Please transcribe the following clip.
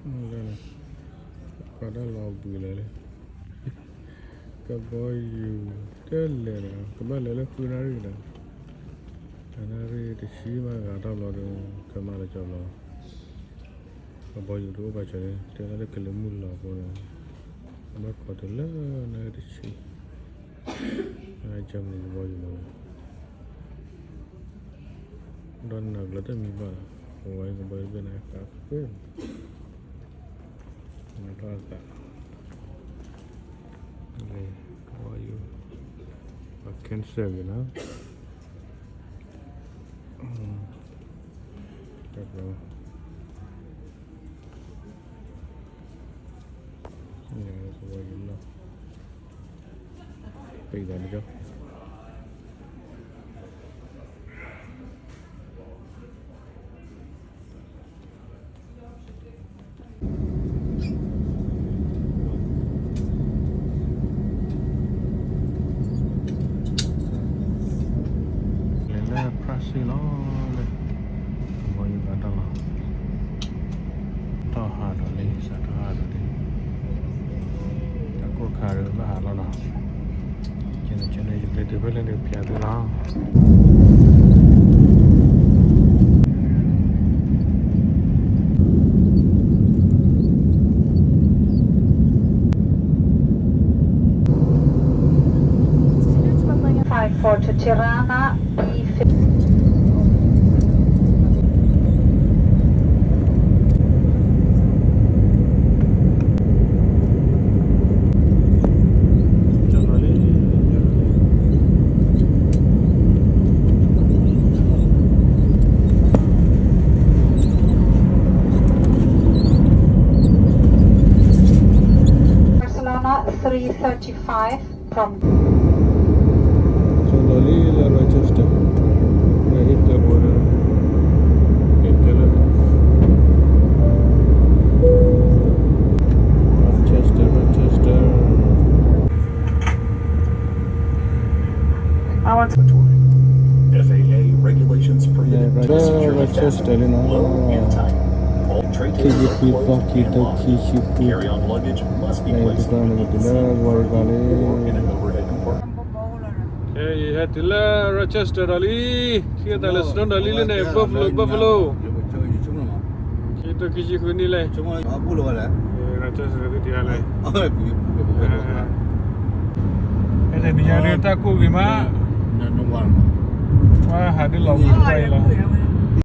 လၢန့ၣ် ပှၤတၢ်လီၤဘှံးလၢာ်လံ, ကဘီယူၤတလဲၤဒီး ကဘၣ်လဲၤလၢဃုနၣ်ရံၣ်ဒီး နၣ်ရံၣ်တဆံမးဂၤတၢ်ဘျီဒီး ကမၣ်လၢကၠီဘျီ, ကဘီယူၤတအိၣ်ဘၣ်ကၠီန့ၣ် တဲလၢကလဲၤမုၢ်လီၤဖိန့ၣ် ကဘၣ်ခိးတုၤလၢနၣ်ရံၣ်တဆံ, နၣ်ရံၣ်ကၠီမုၢ်ကဘီယူၤမး ဒီးနၤကျၢၤတမံၤဘၣ်လီၤ, အဝဲကဘီယူၤဘ့ၣ်န့ၣ်ဃးဃ့ နထီၣ်အသး, ကဘီယူၤ ပှၤ cancel ဂ့ၤနီၤ, တၢ်ဘျီ ကဘီယူၤနီၤ, ပံးသးတကၠီ လဲၤလၢ Praslin လီၤ, လၢ ကဘီယူၤဂၤတၢ်လီၤ, ထီၣ်ဟးဒီးလံ စးထီၣ်ဟးဒီးလံ, တၢ်ကိၢ်ခါဒီးဘၣ်ဟးလီၤနီၤ, ကဲန့ၣ်ကဲန့ၣ် ယပျဲတုၤဖဲလဲၣ်န့ၣ် ပျဲတုၤလီၤ. Five four to Tirana, B fifty. Barcelona, three thirty-five from ကလီၤလံလၢ Rochester, လၢ Italy border, Italy, Rochester, Rochester. Our F A A regulations prohibit Rochester လံနီၤ, ခံဆံခွံသီ ခံဆံခံ carry-on luggage must be placed in the seat in front of you or in an overhead compartment. ယဟဲတုၤလၢ Rochester ဒီးလံ, ထံၣ်သးလၢ Snow ဒီးလံလၢန့ၣ် Buffalo, Buffalo, ခံဆံခွံနံၣ်လဲၣ်, Rochester သုထံၣ်လဲၣ်, ဖဲန့ၣ် နံၤညါဒုးတၢ်ကိၢ်ဂ့ၤမး, ပှၤဟးဒုးလီၤဝံၤပှၤအံၤလီၤ.